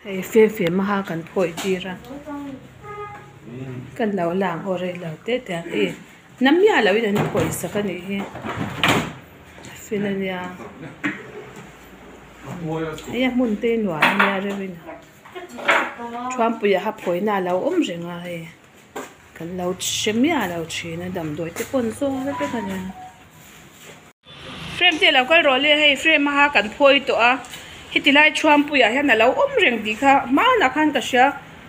Hei fem fem a ha kan phawi tir a kan lo lang aw rei lo te te ang i na miah lo in an phawi sak a nih hi fel a nia hei a hmun te hi nuam a nia reuh in thuampuia ha phawina a lo awm reng a hei kan lo hre miah lo thin a damdawi te pawh an zawng vek a nia. Frame te alo kal rawh le hei frame a kan phawi tawh a heti lai thuampuiah hian alo awm reng tih kha hmanah khan ka hria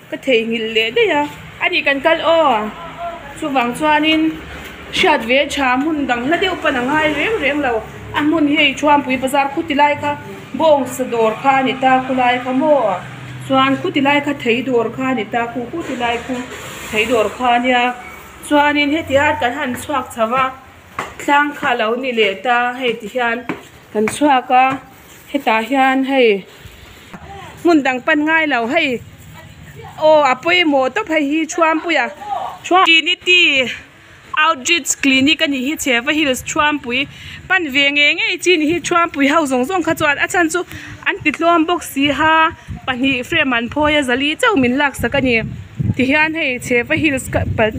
ka theihnghilh leh daih a ani kan kal aw chuvang chuanin hriat ve tha hmun dang hla deuh pawn a ngai reng reng lo a hmun hi hei thuampui bazar khuti lai kha bawngsa dawr kha a ni ta khulai kha maw chuan khuti lai kha thei dawr kha a ni ta khu khuti lai khu thei dawr kha a nia chuanin heti hian kan han chhuak chho a. Tlang kha a lo ni leh ta hei ti hian kan chhuak a hetah hian hei hmun dang pan ngai lo hei aw a pawimawh tawp hei hi Thuampuia Trinity Outreach Clinic a nih hi Chheva Hills Thuampui pan ve ngei ngei chi ni hi Thuampui ho zawng zawng kha chuan a chhan chu an ti tlawm bawk si ha pahnih frame an phawi a zali chauh min laksak a ni tihian hei Chheva Hills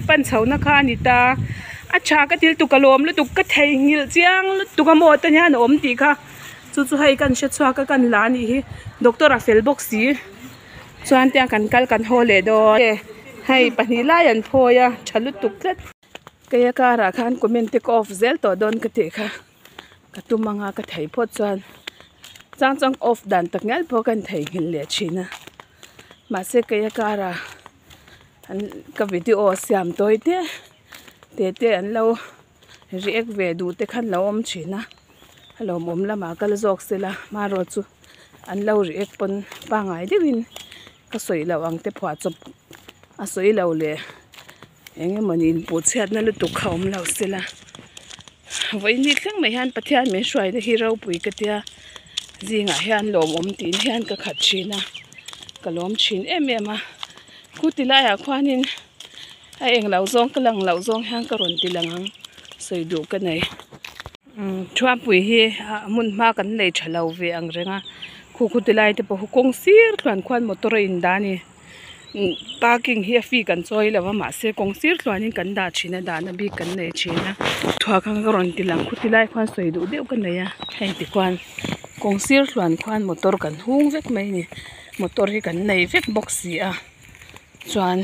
pan chhohna kha a ni ta. A tha ka til tuk a lawm lutuk ka theihnghilh chiang lutuk a maw te hian a awm tih kha chu chu hei kan hre chhuak a kan la a nih hi doctor a fel bawk si chuan tiang kan kal kan haw leh dawn e hei pahnih lai an phawi a tha lutuk tlat. Keia car ah khan comment te ka off zel tawh dawn ka tih kha ka tum anga ka thei phawt chuan chang chuan off dan tak ngial pawh ka intheihnghilh leh thin a mahse keia car ah an ka video siam tawi te te te an lo react ve duh te khan lo awm thin a a lawmawm lamah kal zawk sela hmanraw chu an lo react pawn pangngai deuhin ka sawi loh ang te phuah chawp a sawi lo leh eng emawni inpuh chhiatna lutuk kha awm lo sela vawiin ni thleng mai hian Pathian min hruaina hi ropui ka tia zingah hian lawmawm tiin hian ka khat thin a ka lawm thin em em a khu ti laiah khuanin a eng lo zawng ka lang loh zawng hian ka rawn ti lang ang sawi duh ka nei umm thuampui hi a hmun hma kan nei tha lo ve ang reng a khu khu ti lai te pawh khu kawng sir thluan khuan motor a in dah a ni parking hi a fee kan chawi lo a mahse kawng sir thluanin kan dah thin a dahna bik kan nei thin a thuak ang ka rawn ti lang khu ti lai khuan sawi duh deuh ka nei a heng ti khuan kawng sir thluan khuan motor kan hung vek mai a ni motor hi kan nei vek bawk si a chuan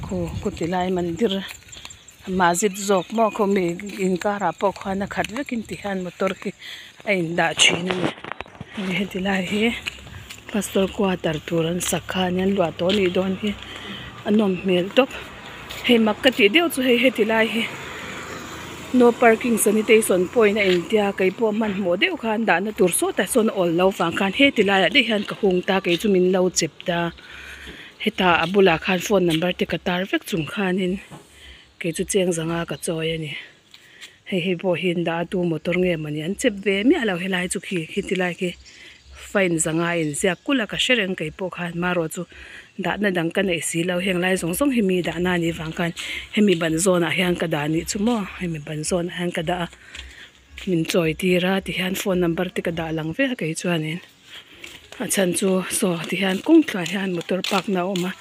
khu khu ti lai mandir masjid zawk maw khawmi inkarah pawh khuan a khat vekin ti hian motor hi a indah thin a ni hei heti lai hi pastor quarter tur an sak kha ania an luah tawh anih dawn hi a nawm hmel tawp hei mak ka tih deuh chu hei heti lai hi no parking sanitation point a intia keipawh hmanhmawh deuh khan dahna tur sawtah sawn a awl lo vang khan heti laiah daih hian ka hung ta kei chu min lo chep ta. Hetah a bulah khan phone number te ka tar vek chung khanin kei chu cheng zanga ka chawi a ni. Hei hei pawh hi an dah a tu motor nge mawni an chep ve miah lo helai chu khi khi ti lai khi fine zanga inziak kulh a ka hre reng kei pawh khan marawh chu dahna dang ka neih si lo heng lai zawng zawng hi mi dahna a nih vang khan hemi ban zawnah hian ka dah nih chu maw hemi ban zawnah hian ka dah a min chawi tir a tihian phone number te ka dah lang vek a kei chuanin. A chhan chu saw ti hian kawng tluah hian motor park na a awm a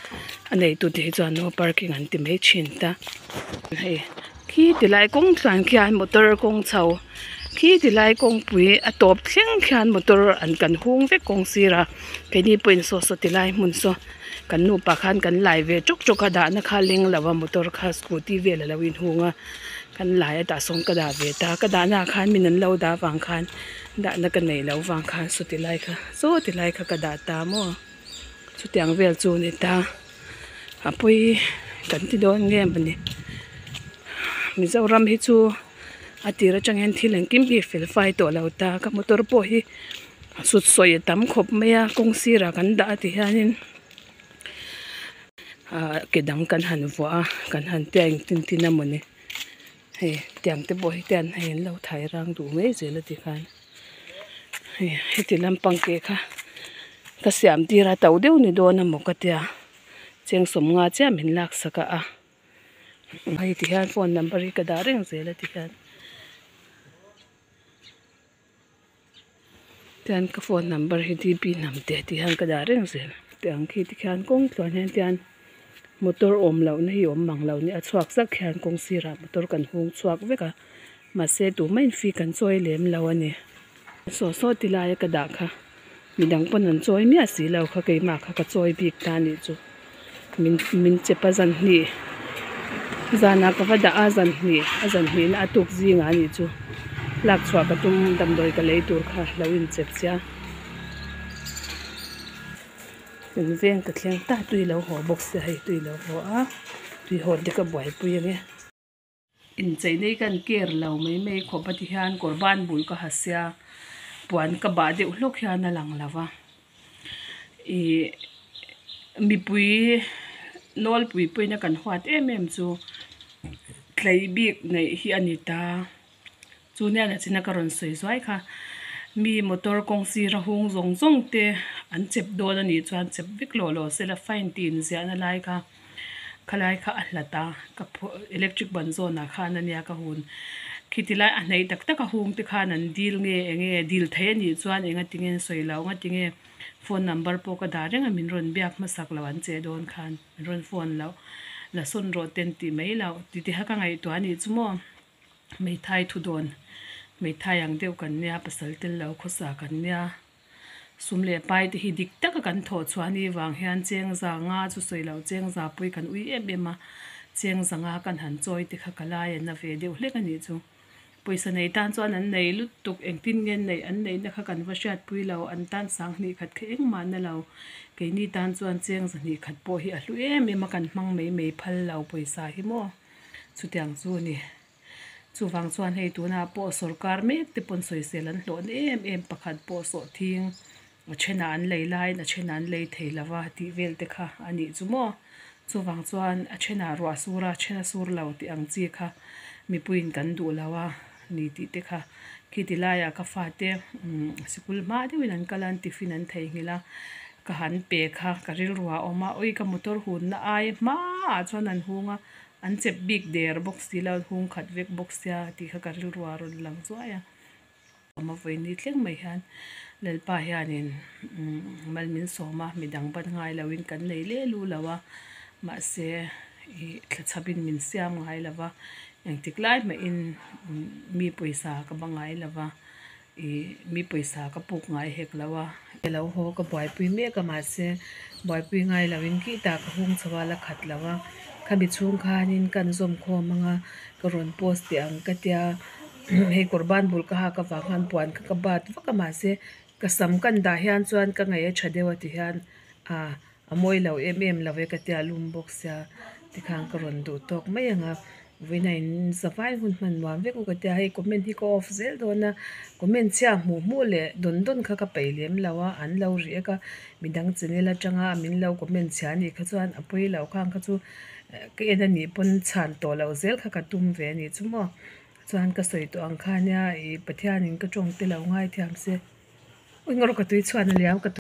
a neitu te hi chuan no parking an ti mai thin ta hei khi ti lai kawng tluan khian motor kawng chho khi ti lai kawngpui a tawp thleng khian motor an kan hung vek kawng sir a keini pawhin saw saw ti lai hmun saw kan nupa khan kan lai ve tawk tawk a dahna kha leng lo a motor kha scooty vel a lo inhung a kan lai a tah sawn ka dah ve ta ka dahna ah khan min an lo dah vang khan. Dahna ka nei loh vang khan saw ti lai kha saw ti lai kha ka dah ta maw chutiang vel chu a ni ta a pawi kan ti dawn nge mawni Mizoram hi chu a tir atang hian thil engkim hi fel fai tawh lo ta ka motor pawh hi sut sawi a tam khawp mai a kawng sirah kan dah a ti hianin ah ke dang kan han vuah a kan han tia engtin tin a mawni. Hei tiang te pawh hi te an hei an lo thai rang duh mai zel a tikhan hei heti lampang ke kha ka siam tir a to deuh ni dawn emaw ka tia cheng sawmnga chiah min lak sak a a hei ti hian phone number hi ka dah reng zel a tikhan. Tian ka phone number hi D B Hnamte tih hian ka dah reng zel tiang khi tikhian kawng tluan hian tian motor awm lohna hi awm mang lo nia a chhuak zak hian kawng sirah motor kan hung chhuak vek a mahse tumah in fee kan chawi lem lo a ni saw saw ti laia ka dah kha midang pawn an chawi miah si lo kha keimah kha ka chawi bik ta a nih chu min min chep a zan hnih zanah ka va dah a zan hnih a zan hnih na a tuk zingah a nih chu lak chhuah ka tum damdawi ka lei tur kha lo inchep sia. Kan veng ka thleng ta tui lo haw bawk sia hei tui lo haw a tui hawn te ka buaipui ange. Inchei nei kan care lo mai mai khawp a ti hian kawr ban bul ka ha sia puan ka bah deuh hlawk hian a lang lo va ih mipui nawlpui pawhin a kan huat em em chu tlei bik neih hi a ni ta. Chu nia la china ka rawn sawi zuai kha mi motor kawng sira hung zawng zawng te an chep dawn a nih chuan chep vek lawh lawh se la fine tih inziahna lai kha khalai kha a hlat a ka electric ban zawnah khan a nia ka hun khiti lai a hnaih tak tak a hung te khan an dil nge eng nge dil thei a nih chuan enga tinge an sawi loh anga tinge phone number pawh ka dah reng a min rawn biak hmasak loh an che dawn khan min rawn phone loh la sawn rawh ten tih mai loh tih te kha ka ngaihtuah a nih chu maw. Hmeithai thu dawn, hmeithai ang deuh kan nia, pasal tel lo khawsa kan nia. Sum leh pai te hi dik taka kan thawh chhuah ni vang hian cheng za nga chu sawi loh cheng za pawh kan ui em em a, cheng za nga kan han chawi te kha ka lai a na ve deuh hlek a nih chu. Pawisa nei tan chuan an nei lutuk, engtin nge an neih, an neihna kha kan va hriatpui lo, an tan sang hnih khat kha engmah na lo. Keini tan chuan cheng za hnih khat pawh hi a hlu em em a, kan hmang mai mai phal lo pawisa hi maw. Chutiang chu a ni. Chuvang chuan hei tunah pawh sorkar mek te pawn sawisel an hlawhna em em pakhat pawh sawhthing a thenah an lei laiin a thenah an lei thei lo va tih vel te kha a nih chu maw. Chuvang chuan a thenah ruah sur a, a then a sur lo tih ang chi kha mipuiin kan duh lo a ni tih te kha khiti laiah ka fate umm sikul hma deuhin an kal a an tiffin an theihnghilh a ka han pe kha ka rilru ah a awm a awi ka motor hunna ai hmaah chuan an hung a. An chep bik der bawk si lo, hung khat vek bawk sia tih kha ka rilru a rawn lang zuai a. Awm a vawiin thleng mai hian Lalpa hianin mal min sawm a, midang ban ngai loin kan nei leh lu lo a, mahse ih thlachhapin min siam ngai lo va, engtik lai mahin mi pawisa ka ba ngai lo va. Ih mi pawisa ka puk ngai hek lo a. Ka lo haw ka buaipui mek a mahse buaipui ngai lo in khi tah ka hung chho a la khat lo a khami chhung khanin kan zawm khawm ang a ka rawn post teh ang ka tia hei kawr ban bul ka hak avang khan puan kha ka bat vak a mahse ka sam kan dah hian chuan ka ngaih a tha deuh a ti hian ah A mawi lo em em lo e ka tia lum bawk sia tikhan ka rawn duh tawk mai ang a, vawiin a in zavai hun hman nuam vek u ka tia hei comment hi ka off zel dawn a, comment chhia hmuh hmuh leh dawn dawn kha ka peih lem lo a, an lo react a, midang channel atanga min lo comment chhia anih kha chuan a pawi loh khang kha chu ka en anih pawn chhan tawh loh zel kha ka tum ve anih chu maw, chuan ka sawi tawh ang kha nia ih Pathianin ka tawng te lo ngaithiam se, eng erawh ka tui chhuan a liam ka.